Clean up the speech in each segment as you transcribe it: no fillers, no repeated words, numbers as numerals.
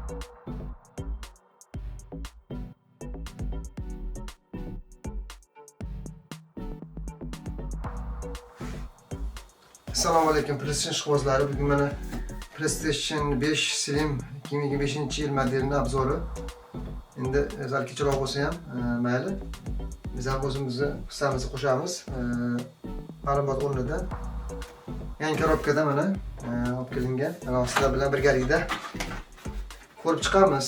Assalomu alaykum PlayStation ishqibozlari. Bugun mana PlayStation 5 Slim 2025-yil modelini обзор i. Endi sal kechroq bo'lsa ham mayli. Biz ham o'zimizni hissamizni qo'shamiz. Ma'lumot o'rnida. Yangi korobkada mana olib kelingan. Mana sizlar bilan birgalikda ko'rib chiqamiz.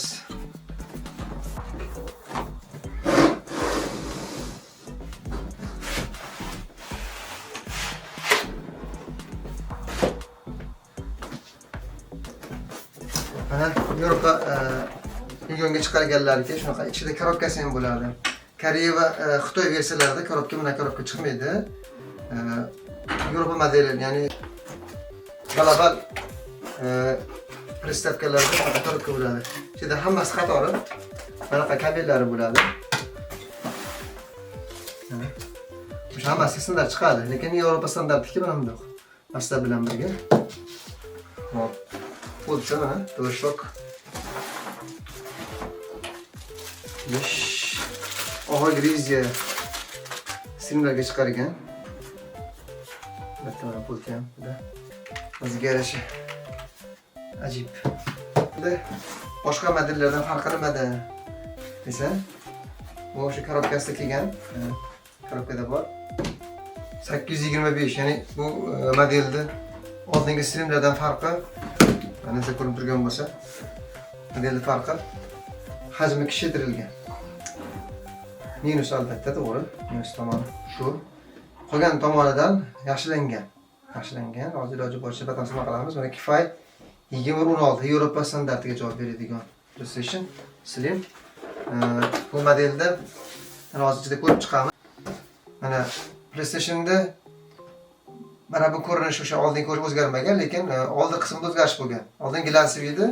Mana Yevropa regionga chiqarganlarga shunaqa ichida korobkasi ham bo'ladi. Koreya va Xitoy versiyalarida korobka bilan korobka chiqmaydi. Yevropa modeli, ya'ni global приставка larda shunaqa korobka bo'ladi. Ichida hammasi qatori bunaqa kabellari bo'ladi. O'sha hammasi standart chiqadi, lekin Yevropa standartniki mana bundoq. Narsalar bilan birga. Hop. Pultsa mana DualShock 5 oxirgi reviziya Slimlarga chiqargan. Albatta mana pulti ham juda o'ziga yarasha ajib. Endi boshqa modellardan farqi nimada desa, bu o'sha korobkasida kelgan, korobkada bor. 825, ya'ni bu modelni oldingi Slimlardan farqi, mana sizlar ko'rinib turgan bo'lsa, modelni farqi hajmi kichraytirilgan. Minus albatta, to'g'ri, minus tomoni shu. Qolgan tomonidan yaxshilangan. Yaxshilangan. Hozir iloji boricha batafsil qilamiz. Mana Kifay 2116 Yevropa standartiga javob beradigan PlayStation Slim. Bu modelda mana hozir ichida ko'rib chiqamiz. Mana PlayStationda mana bu ko'rinish o'sha oldingi ko'rish o'zgarmagan, lekin oldi qismida o'zgarish bo'lgan. Oldin глянцевый edi,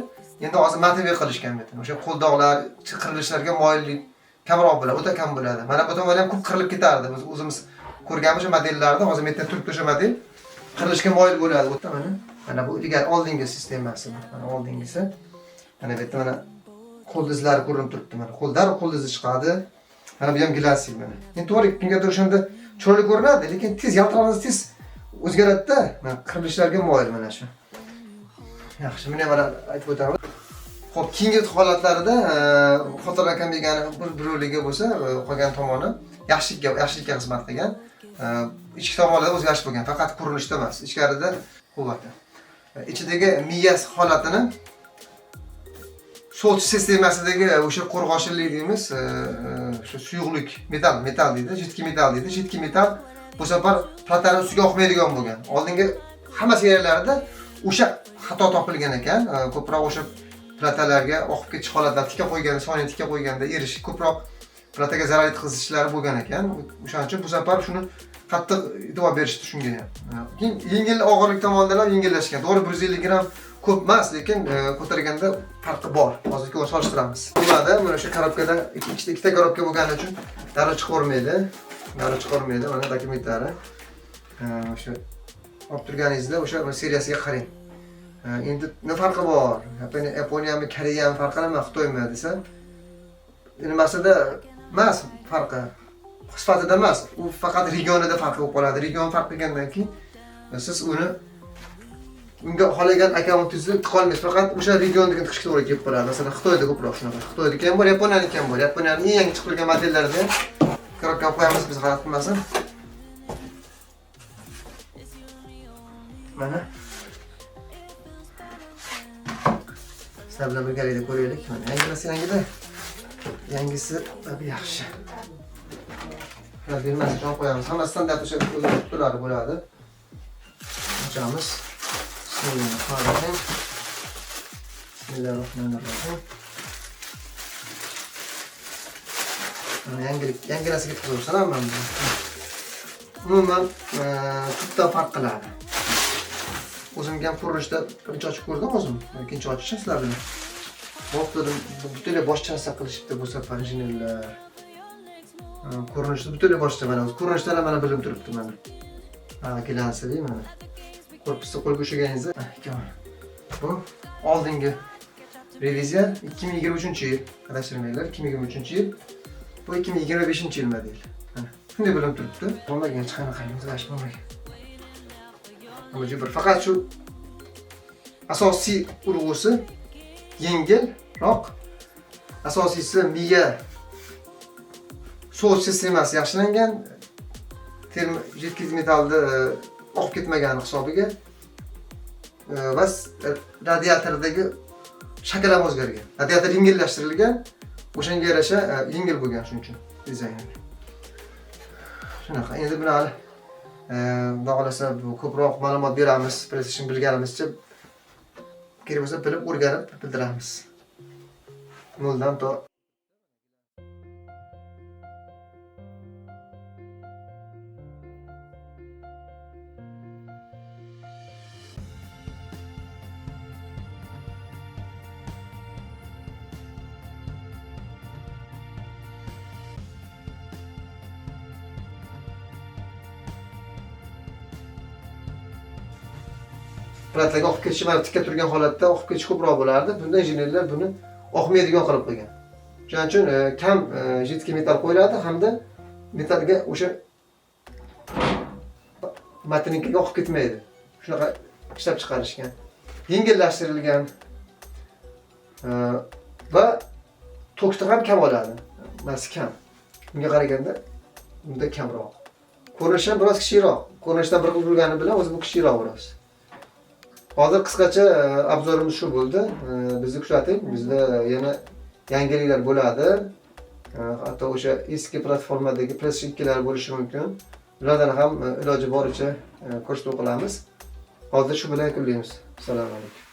endi hozir матовый qilishgan bu yerda. O'sha qo'ldoqlar, qirilishlarga moyillik kamroq bo'ladi, o'ta kam bo'ladi. Mana bu tomon ham ko'p qirilib ketardi. Biz o'zimiz ko'rganmiz o'sha modellarni, hozir bu yerda turibdi o'sha model qirilishga moyil bo'ladi. Bu yerda mana, mana bu ilgari oldingi sistemasi, mana oldingisi. Mana bu yerda mana qo'l izlari ko'rinib turibdi mana. Qo'llar qo'l izi chiqadi. Mana bu ham глянцевый mana. Endi to'g'ri, kimgadir o'shanda chiroyli ko'rinadi, lekin tez yaltirog'i tez o'zgaradida. Mana qirilishlarga moyil mana shu. Yaxshi, buni ham mana aytib o'tamiz. Xo'p, keyingi holatlarida xotirlar kam degani bir birovligi bo'lsa, qolgan tomoni yaxshilikka xizmat qilgan. Ichki tomonida o'zgarish bo'lgan, faqat ko'rinishda emas, ichkarida quvvati. Ichidagi miyasi holatini sovutish sistemasidagi o'sha qo'rg'oshinlik deymiz, o'sha suyuqlik, metall, metall deydi, жидкий metall deydi. Жидкий metall bu safar platani ustiga oqmaydigan bo'lgan. Oldingi hamma seriyalarida o'sha xato topilgan ekan. Ko'proq o'sha platalarga oqib ketish holatlar, tikka qo'yganda, soniy tikka qo'yganda erish ko'proq plataga zarar yetkazishlari bo'lgan ekan. O'shaning uchun bu safar shuni qattiq e'tibor berishdi shunga ham. Keyin yengil og'irlik tomonidan ham yengillashgan. To'g'ri, 150 gramm ko'p emas, lekin ko'targanda farqi bor. Hozir ko'rib solishtiramiz. Bo'ladi, mana o'sha korobkada ikkita korobka bo'lgani uchun darrov chiqavermaydi. Darrov chiqavermaydi, mana dokumentlari. O'sha olib turganingizda o'sha seriyasiga qarang. Endi nima farqi bor? Yaponiyami, Koreyami farqi nima, Xitoymi desa, nimasida emas farqi. Sifatida emas, u faqat regionida farqi bo'lib qoladi. Region farq qilgandan keyin siz uni unga xohlagan akkauntingizni tiqa olmaysiz. Faqat o'sha regiondagi tiqishga to'g'ri kelib qoladi. Masalan, Xitoyda ko'proq shunaqa. Xitoydagi ham bor, Yaponiyaniki ham bor. Yaponiyaning eng yangi chiqib turgan modellarida ham korobka qo'yamiz, biz g'alati qilmasin. Mana sizlar bilan birgalikda ko'raylik. Mana yangisi yangida. Yangisi tabii yaxshi. Bermas uchun qo'yamiz. Hamma standart o'sha qutilari bo'ladi. Ochamiz. Bismillahirrohmanirrohim. Bismillahirrohmanirrohim. Mana yangilik, yangilasiga tiqib mana bu. Umuman, tubdan farq qiladi. O'zimga ham ko'rinishda birinchi ochib ko'rdim o'zim. Ikkinchi ochishim sizlar bilan. Xo'p dedim, bu butunlay boshqa narsa qilishibdi bu safar injenerlar. Ko'rinishda butunlay boshqa mana o'zi ko'rinishdan ham mana bilinib turibdi mana. Ha, глянцевый mana. Korpusni qo'lga ushlaganingizda, bu oldingi Reviziya 2023-yil, adashtirmanglar, 2023-yil. Bu 2025-yil model. Mana shunday bilinib turibdi. Bo'lmagan, hech qanaqa muzlash bo'lmagan. Hamma joy bir, faqat shu asosiy urg'usi yengilroq. Asosiysi miya sovuq sistemasi yaxshilangan. Termo жидкий metallni oqib ketmagani hisobiga va radiatordagi shakl ham o'zgargan. Radiator yengillashtirilgan, o'shanga yarasha yengil bo'lgan shuning uchun dizayni. Shunaqa. Endi buni hali xudo xohlasa bu ko'proq ma'lumot beramiz, PlayStation bilganimizcha kerak bo'lsa bilib, o'rganib bildiramiz. Noldan to platlarga oqib ketishi, mana tikka turgan holatda oqib ketishi ko'proq bo'lardi. Bunda injenerlar buni oqmaydigan qilib qo'ygan. Shuning uchun kam жидкий metall qo'yiladi hamda metallga o'sha matrinkaga oqib ketmaydi. Shunaqa ishlab chiqarishgan. Yengillashtirilgan va tokni ham kam oladi. Masi kam. Bunga qaraganda bunda kamroq. Ko'rinishi ham biroz kichikroq. Ko'rinishdan bir xil bo'lgani bilan o'zi bu kichikroq biroz. Hozir qisqacha obzorimiz shu bo'ldi. Bizni kuzating, bizda yana yangiliklar bo'ladi. Hatto o'sha eski platformadagi PlayStation 2lar bo'lishi mumkin. Ulardan ham iloji boricha ko'rsatuv qilamiz. Hozir shu bilan yakunlaymiz. Assalomu alaykum.